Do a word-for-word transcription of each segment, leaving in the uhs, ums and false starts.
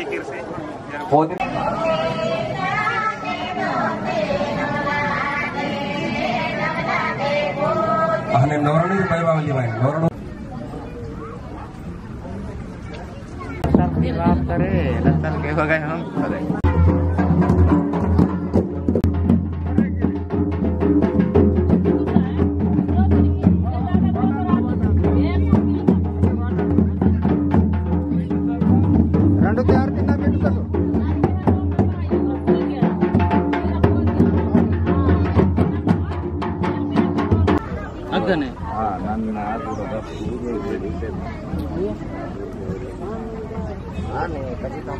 अहने नोरणी रुपये बावली भाई, नोरणी। लत्तर की बात करे, लत्तर के हो गए हम, अरे। रंडो चार तीन मिनट तक। अगने। हाँ, नन्ना आदि तो बस। हाँ, नहीं, कभी कम।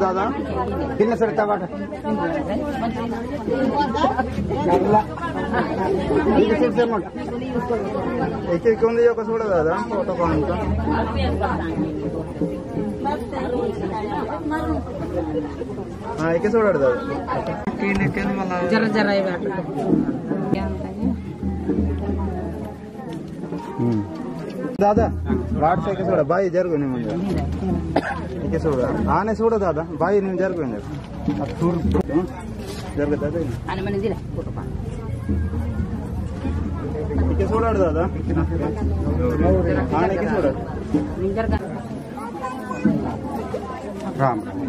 दादा, किन्ने सर टमाटर? एक एक उंदी जोका सूड़ा दादा, फोटो कौन का? हाँ, एक सूड़ा दादा। जरा जरा ये बात। हम्म। दादा, वाट से के सूड़ा, बाई जरगो नहीं मंजर। के सूड़ा, आने सूड़ा दादा, बाई नहीं जरगो नहीं। अब सूर, हम्म? जरगो दादा। आने मने दिला, फोटो पा। के सूड़ा दादा? आने के सूड़ा? नहीं जरगा। राम राम।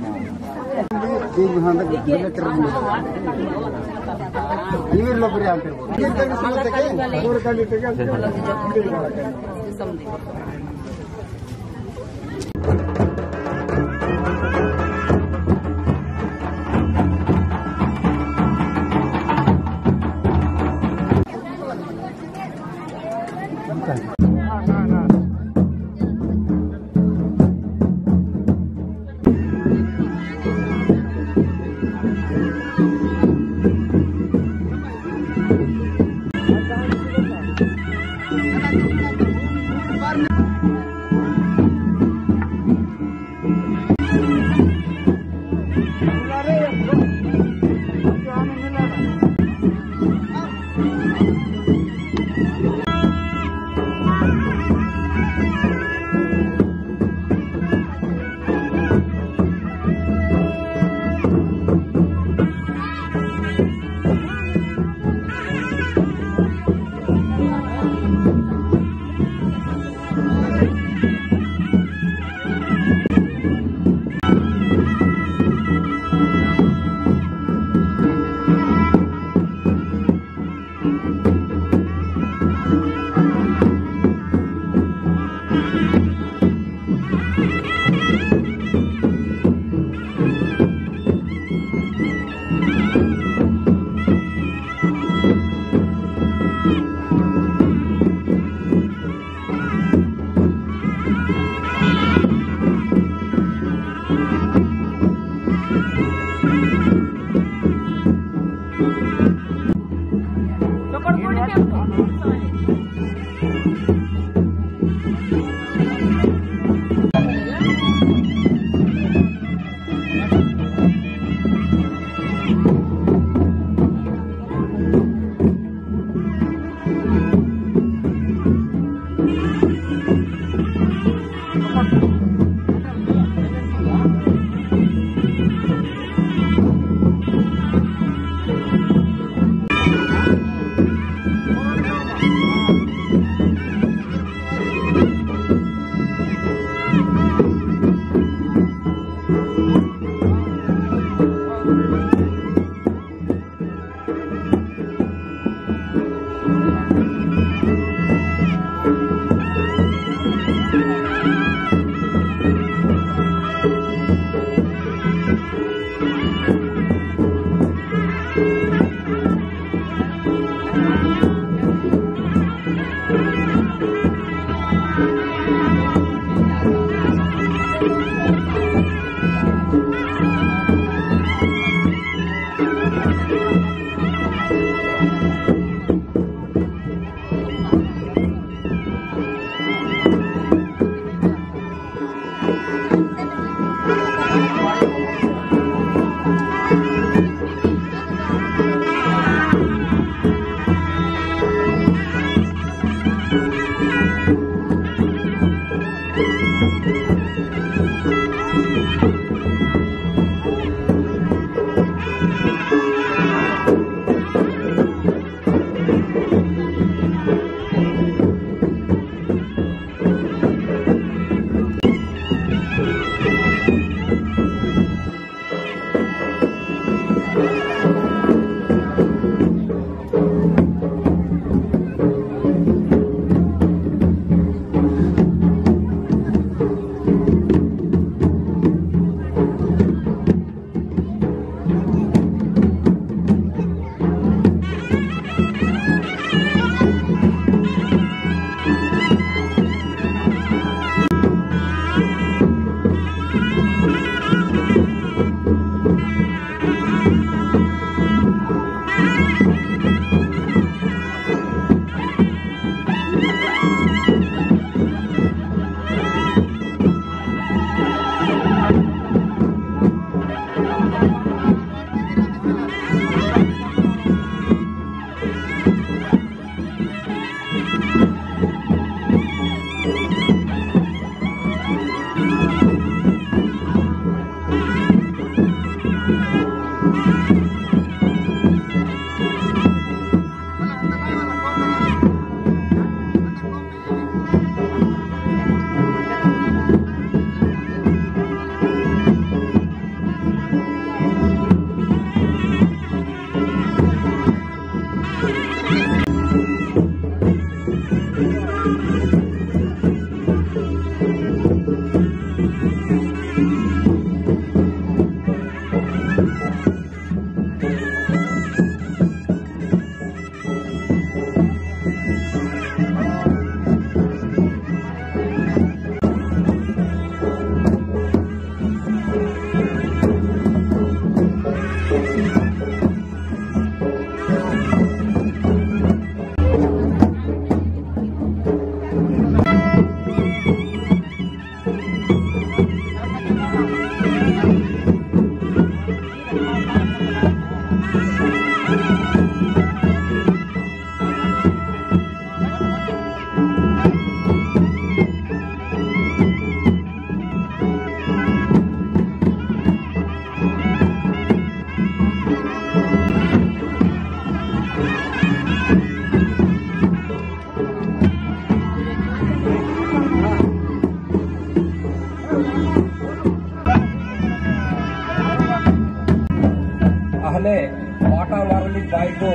अहने पाटा मारली बाइको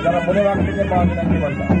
जरा मुने वाकले के बात नहीं बनता।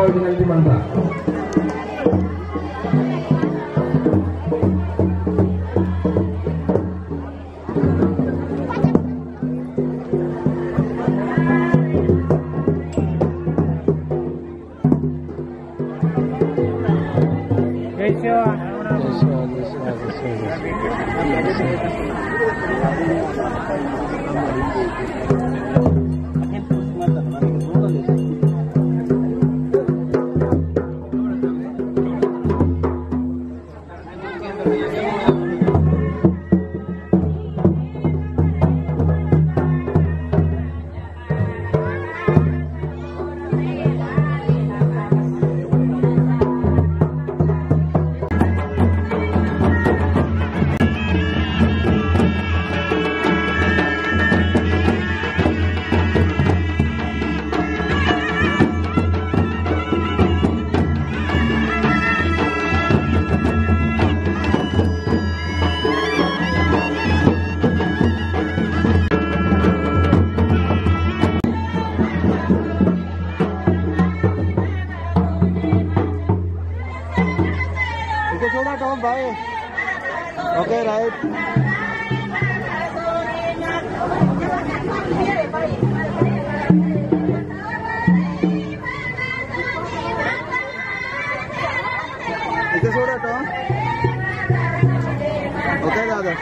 विनंती मंता। जय सेवा। जय सेवा, जय सेवा, जय सेवा, जय सेवा। इधर छोड़ा टॉम भाई। Okay, right. इधर छोड़ा टॉम। ओके दादा।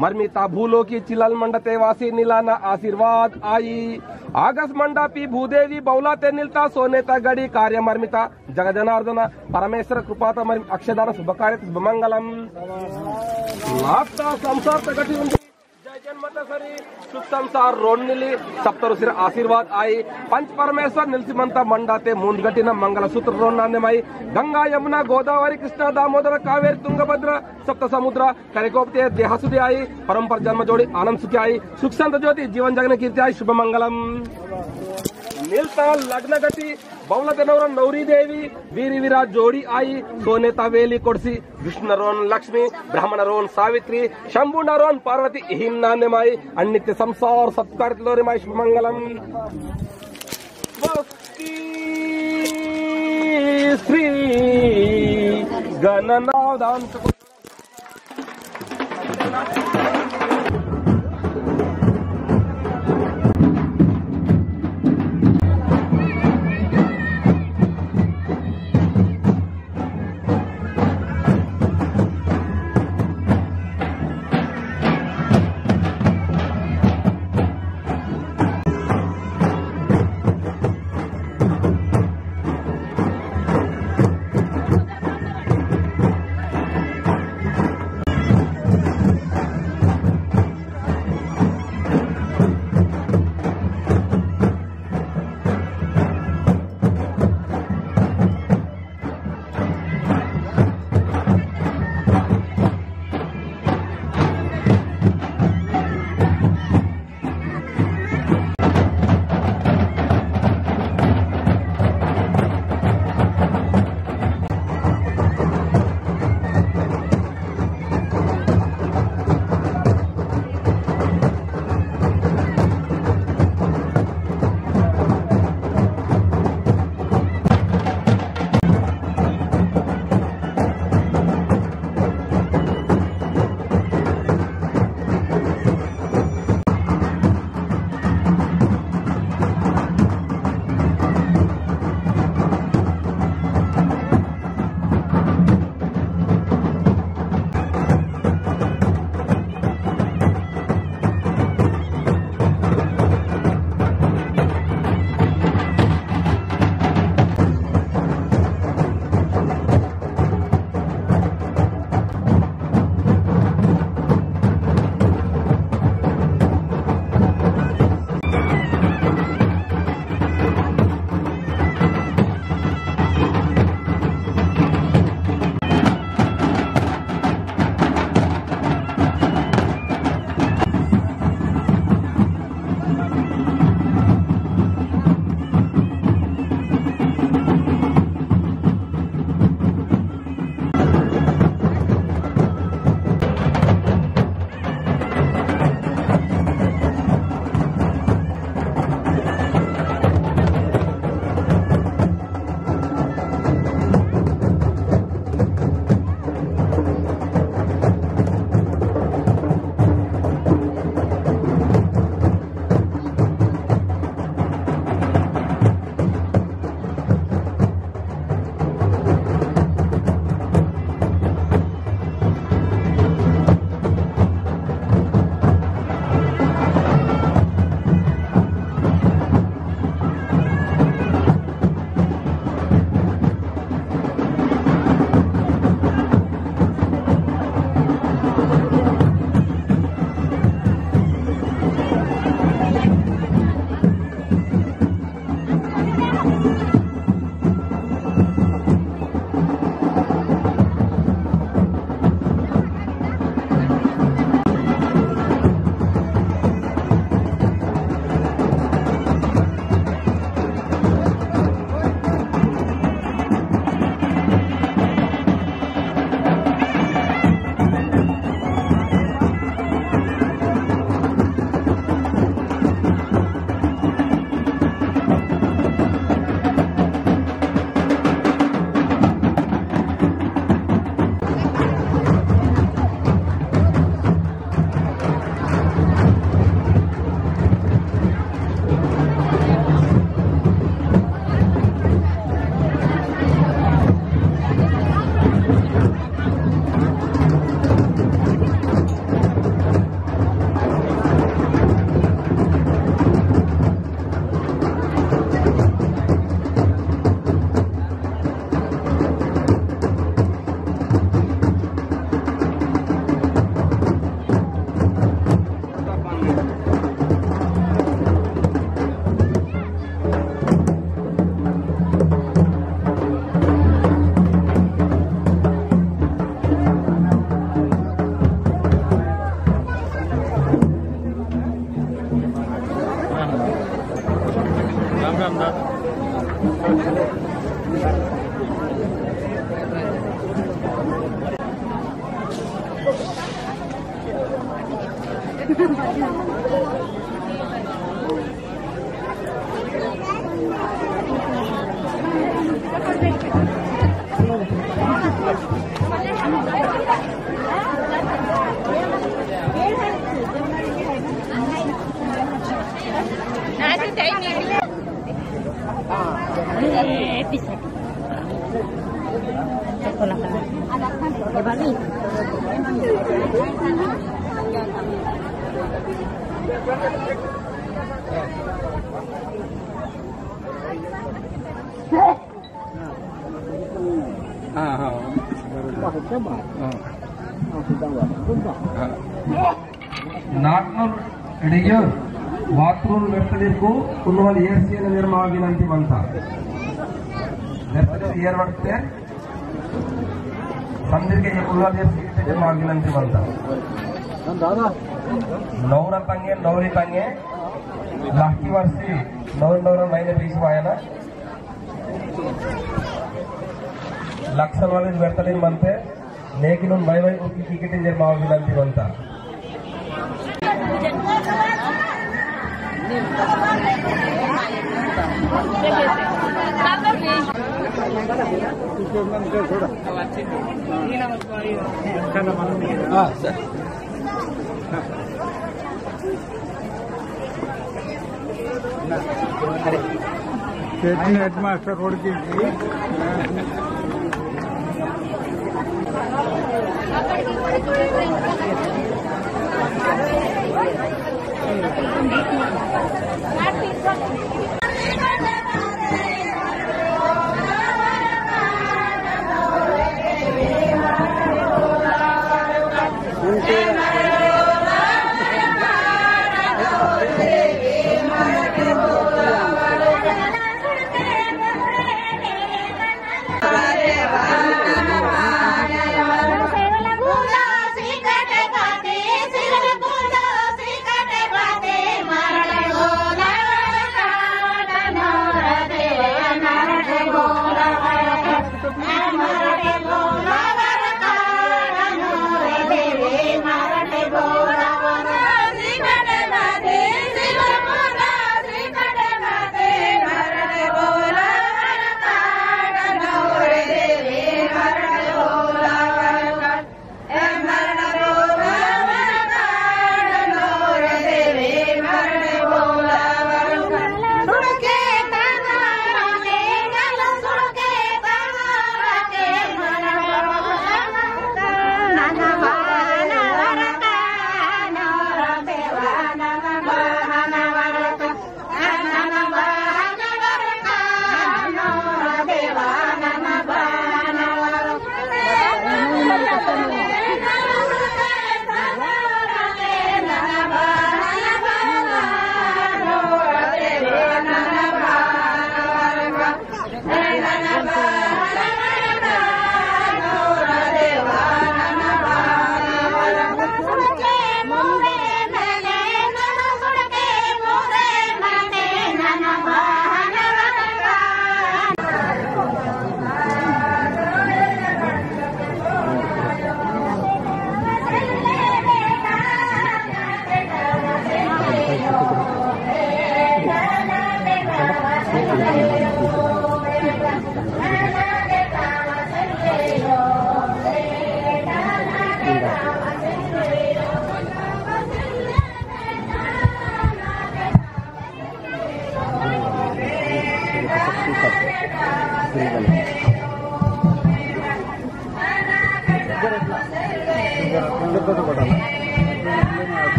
मर्मिता भूलोकी चिलल मंडते वासी निलाना आशीर्वाद आई। आगस मंडा पी भूदेवी बौलाते निलता सोनेता गड़ी कार्य मर्मिता जग जनार्दन परमेश्वर कृपाता मर्मि अक्षदान शुभ कार्य शुभ मंगलम। लास्ता संसार तगटी उंदी जय जन्मता सरी सुख संसार रोन निली सप्त ऋषिर आशीर्वाद आई। पंच परमेश्वर निलसी मंता मंडाते मूंद गटिना मंगल सूत्र रोन नांदे माई। गंगा यमुना गोदावरी कृष्णा दामोदर कावेरी तुंगभद्र सप्त समुद्र करिकोपते देहसुद्धि आई। परंपर जन्म जोड़ी आनंद सुखी आई। सुख संत ज्योति जीवन जगन कीर्ति आई। शुभ मंगलम। निलता लग्न गति बौलते नौरा नौरी देवी वीरी वीरा जोड़ी आई। सोने तवेली कोडसी विष्णु नरोन लक्ष्मी ब्रह्म नरोन सावित्री शंभु नरोन पार्वती इहिन नाने माई। अन्नित संसार सत्कार लोरी माई। शुभ मंगलम। भक्ति श्री गणनादान हाँ, हाँ। हाँ। नाटनल रेडियो बाथरूम वेर्तलिरकु उन्नवल एआरसीएन वेर मा विनंती मंता। वेर्तलिर एर वडते संदिरके ये उन्नवल एआरसीएन मा विनंती मंता। नौरा तंगे, नौरी तंगे, लाकी वर्षी, नौर नौर महीने बीस वायना। लक्षण वाले वेर्तलिन मनते, लेकिन उन भाई भाई उनकी टिकट इंजर मावा विनंती बनता। हाँ, सर। चेतन हेडमास्टर रोड की।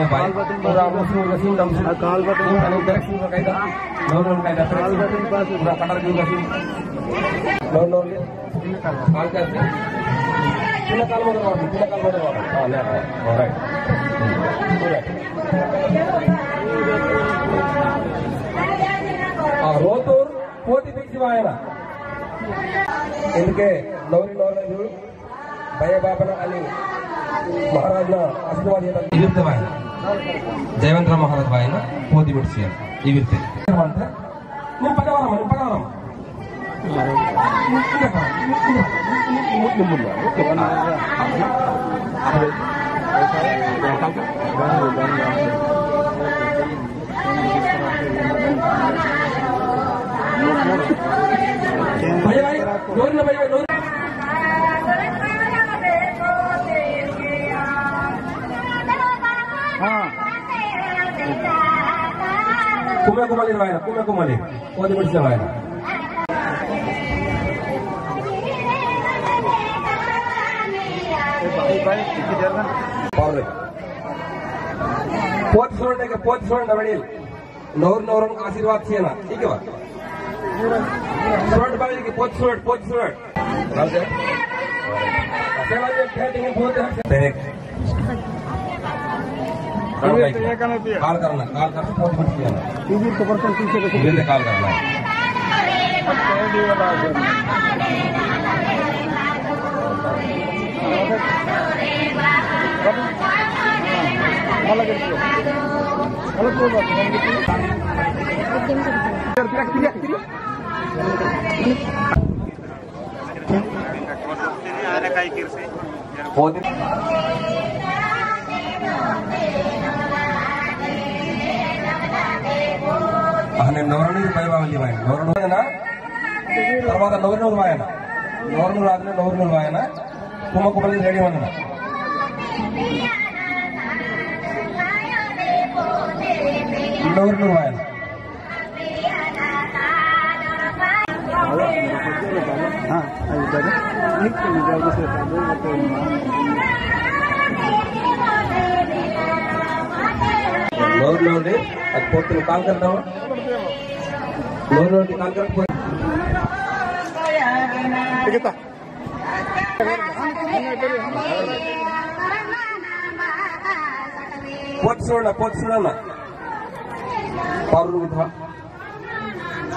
काल बटन पास। नौ नौ कायदा। नौ नौ ले। काल करते। तिला काल मध्ये वाढ, तिला काल मध्ये वाढ। हा, नाही, नाही. Alright. Alright. हा, रोतोर कोटी पिक्सी वायना। इनके नौरी नौरी जो भैया बापना अली महाराज ना आशीर्वाद येता। इधर से भाई। जयवंतराव महाराज बायना पोती बिट्सिया इविरते। निम पगवरम, निम पगवरम। भैया भाई, लोरी ना भैया, लोरी। हाँ। कुमे कुमाली रवायना, कुमे कुमाली। पोती बिट्सिया रवायना। Power ले। पोती सोड़ने के, पोती सोड़ने वडील। नौर नौरन आशीर्वाद किया ना, ठीक है बा? सोड़ बाई की पोती सोड़, पोती सोड़। सेवा जो बैठेंगे, बहुत है। Call करना, call करना, call करना। ये तो करता है, पीछे से। ये तो call करना। पोती। अहने नवरनूर पै बावली वायना। नवरनूर ना? तरवाता नवरनूर वायना। नवरनूर आदने नवरनूर वायना। कुमा कुमाली ready वायना। नवरनूर वायना। हाँ, अभी तक। लोर लोर दे, अब पोतल call करता हूँ। लोर लोर दे call कर, पोतल। ठीक है, ता। पोत सोड़ना, पोत सोड़ना। पारू उठा।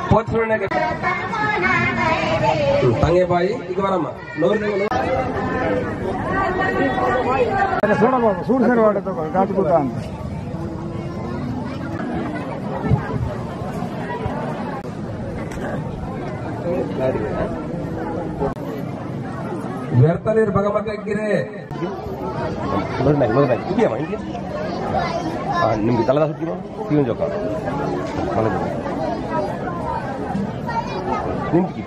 पोत सोड़ने के। तंगे भाई, इक बार अम्मा। लोर दे, लोर। अरे सोड़ा बाबा, सूर सर वाले तो गाट को दान। व्यर्थालेर भगमत गिरे। लोर नहीं, लोर नहीं। इके मां, इके। हाँ, निम्न तलगा सुट्टी मां। तीन जोका। मतलब। निम्न की।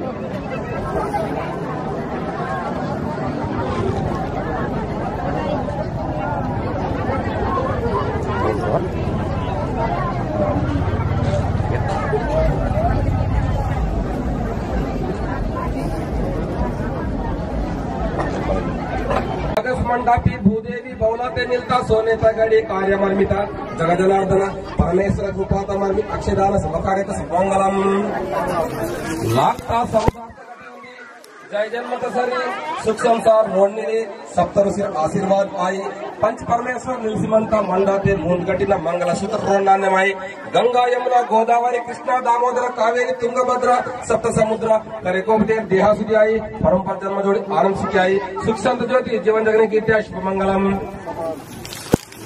मंडापी भूदेवी बौलाते निलता सोने तगड़ी कार्य मर्मिता जग जनार्दन परमेश्वर कृपाता मर्मी अक्षदान सवकार्यत सुमंगलम। लागता सौदा जय जन्मत सरी सुख संसार रोडनिरी सप्त ऋषि आशीर्वाद आई पंच परमेश्वर निलसिमंता मंडाते मूंद गटिना मंगल सूत्र रोड नान्यमाई गंगा यमुना गोदावरी कृष्णा दामोदर कावेरी तुंगभद्रा सप्त समुद्र करे कोपते देहासुदी आई परंपर जन्म जोड़ी आनंद सुखी आई सुख शांत ज्योति जीवन जगने की इत्या शुभ मंगलम।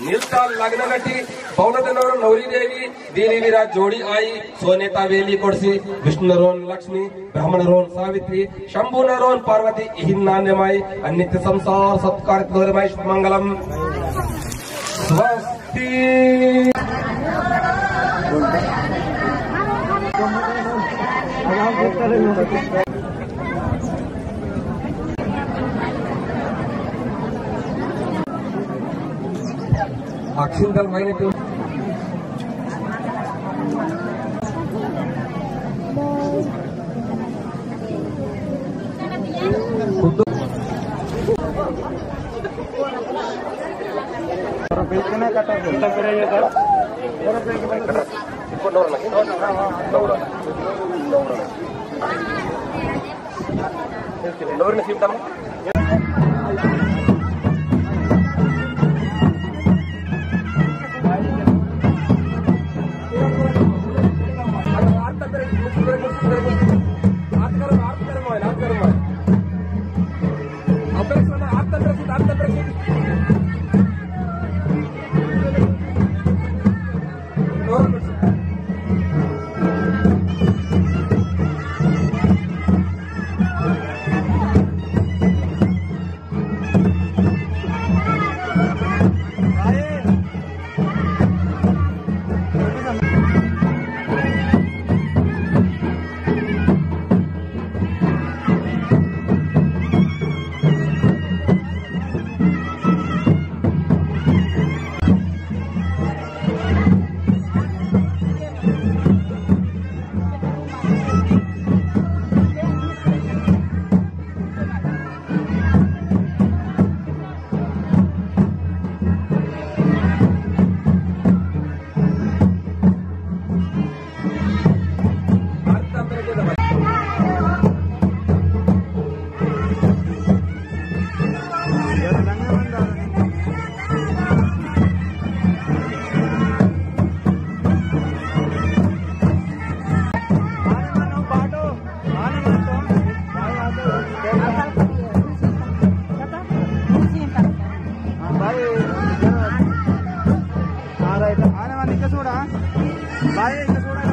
निलता लग्न गटी पौनत नवर नवरी देवी देवी विराट जोड़ी आई सोनेता वेली कोडसी विष्णु नरोन लक्ष्मी ब्राह्मण नरोन सावित्री शंभु नरोन पार्वती इहिन नान्यमाई अन्नित संसार सत्कार नोरमाई शुभ मंगलम। स्वस्ति। अक्षिंतल मायने तो खुद नौरन सीम तम। इके सूड़ा, बाय इके सूड़ा।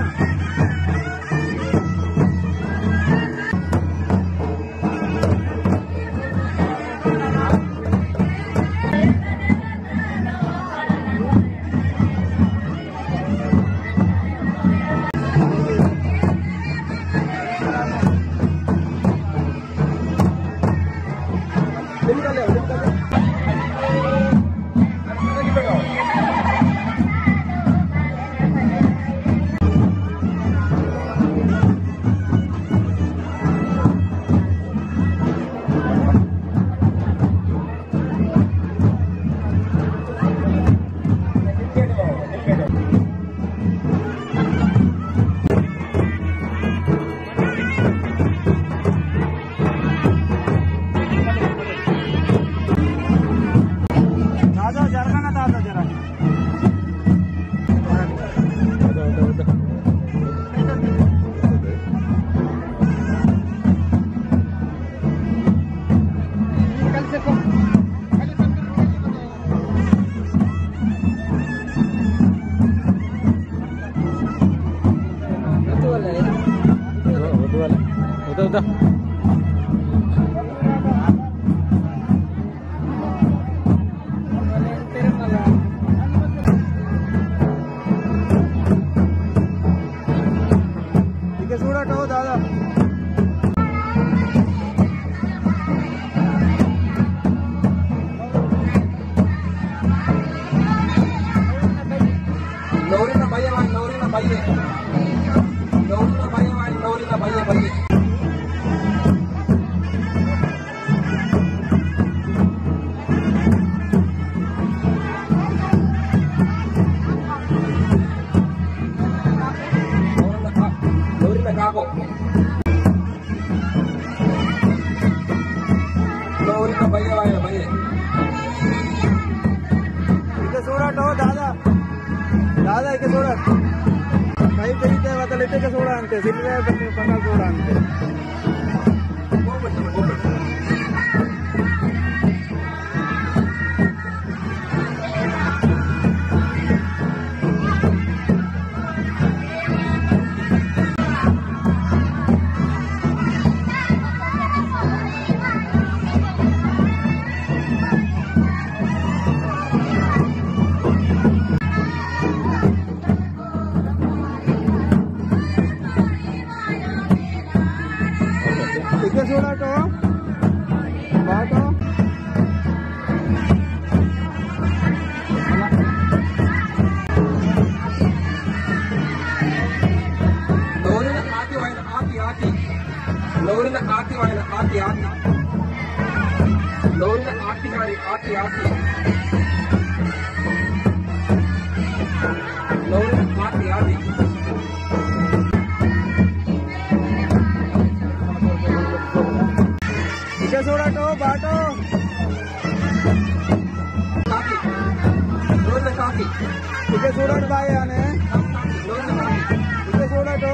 दादा, जरगा ना दादा, जरा। उदा, उदा। इके सूड़ाटो दादा। नौरिना बये वाई, नौरिना बये। नौरिना बये वाई, नौरिना बये, बये। नौरिना का-, नौरिना काको। नौरिना बये वाई, बये। इके सूड़ाटो दादा। दादा, इके सूड़ा। कई तरीके बतल इके सूड़ा अंते, सिल्वे बतल पन्ना सूड़ा अंते। इके सूड़ाटो, बाटो। नौरिना आती वायना, आती, आती। नौरिना आती वायना, आती, आती। नौरिना आती वायना, आती, आती। नौरिना आती, आती। इके सूड़ाटो, बाटो। काकी। नौरिना काकी। इके सूड़ाट बाय आने। नौरिना काकी। इके सूड़ाटो।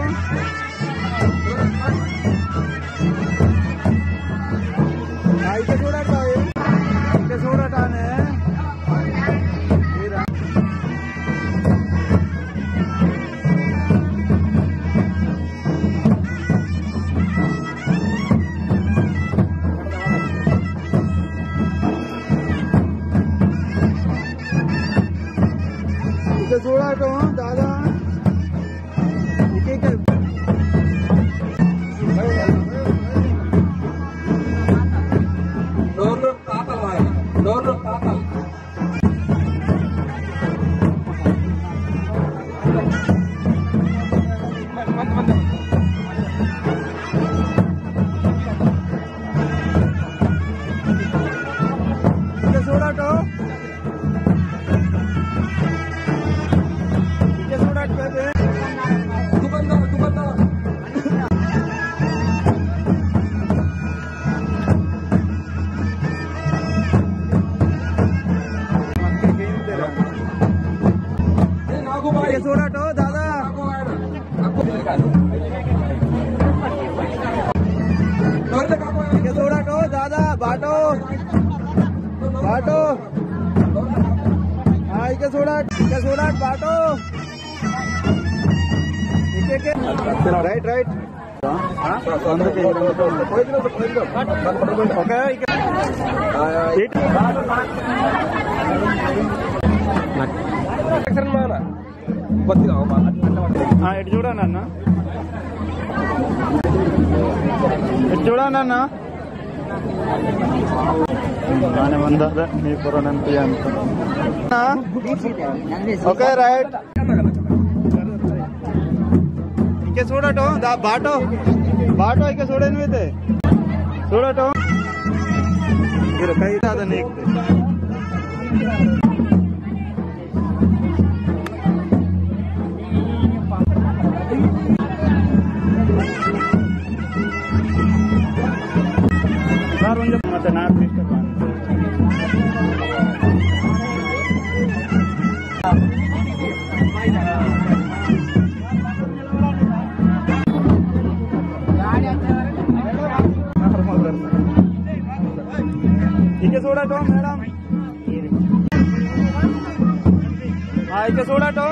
हाँ, इके सूड़ाट बाय। इके सूड़ाट आने। इके सूड़ाटो दादा। इके, इके। नोर नोर पातल भाई, नोर नोर पातल। इके सूड़ाटो। इके सूड़ाट पे। दुकानदार, दुकानदार। इके सूड़ाटो दादा। इके सूड़ाटो दादा, बाटो। बाटो। हाँ, इके सूड़ाट, इके सूड़ाट बाटो। इके, इके। Right, right. Okay, इके। हाँ, इट-, action माना। हाँ, इट जोड़ा ना, ना। इट जोड़ा ना, ना। नाने मंदार मी पुरानंती अंत। हाँ? Okay, right. इके सूड़ाटो, दा-, बाटो। बाटो, इके सूड़े नुइते। सूड़ाटो। इरे कई दादा नेकते। सार उंजे मत ना disturb। इके सूड़ाटो madam। हाँ, इके सूड़ाटो।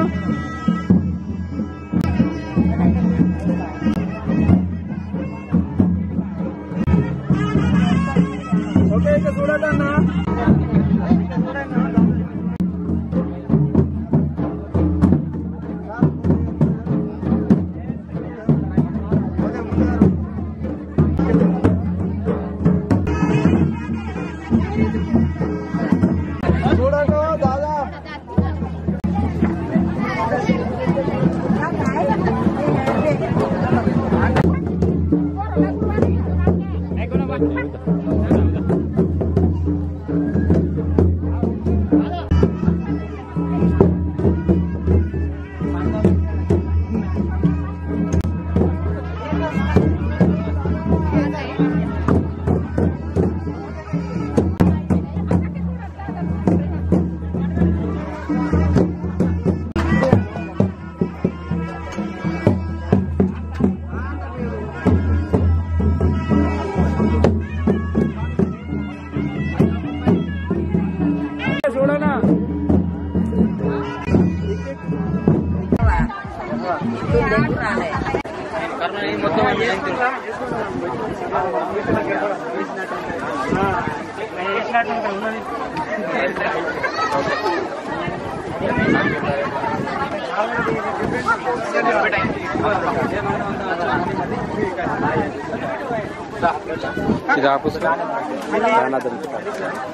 Okay, इके सूड़ाटो ना। इधर आप उसका खाना दम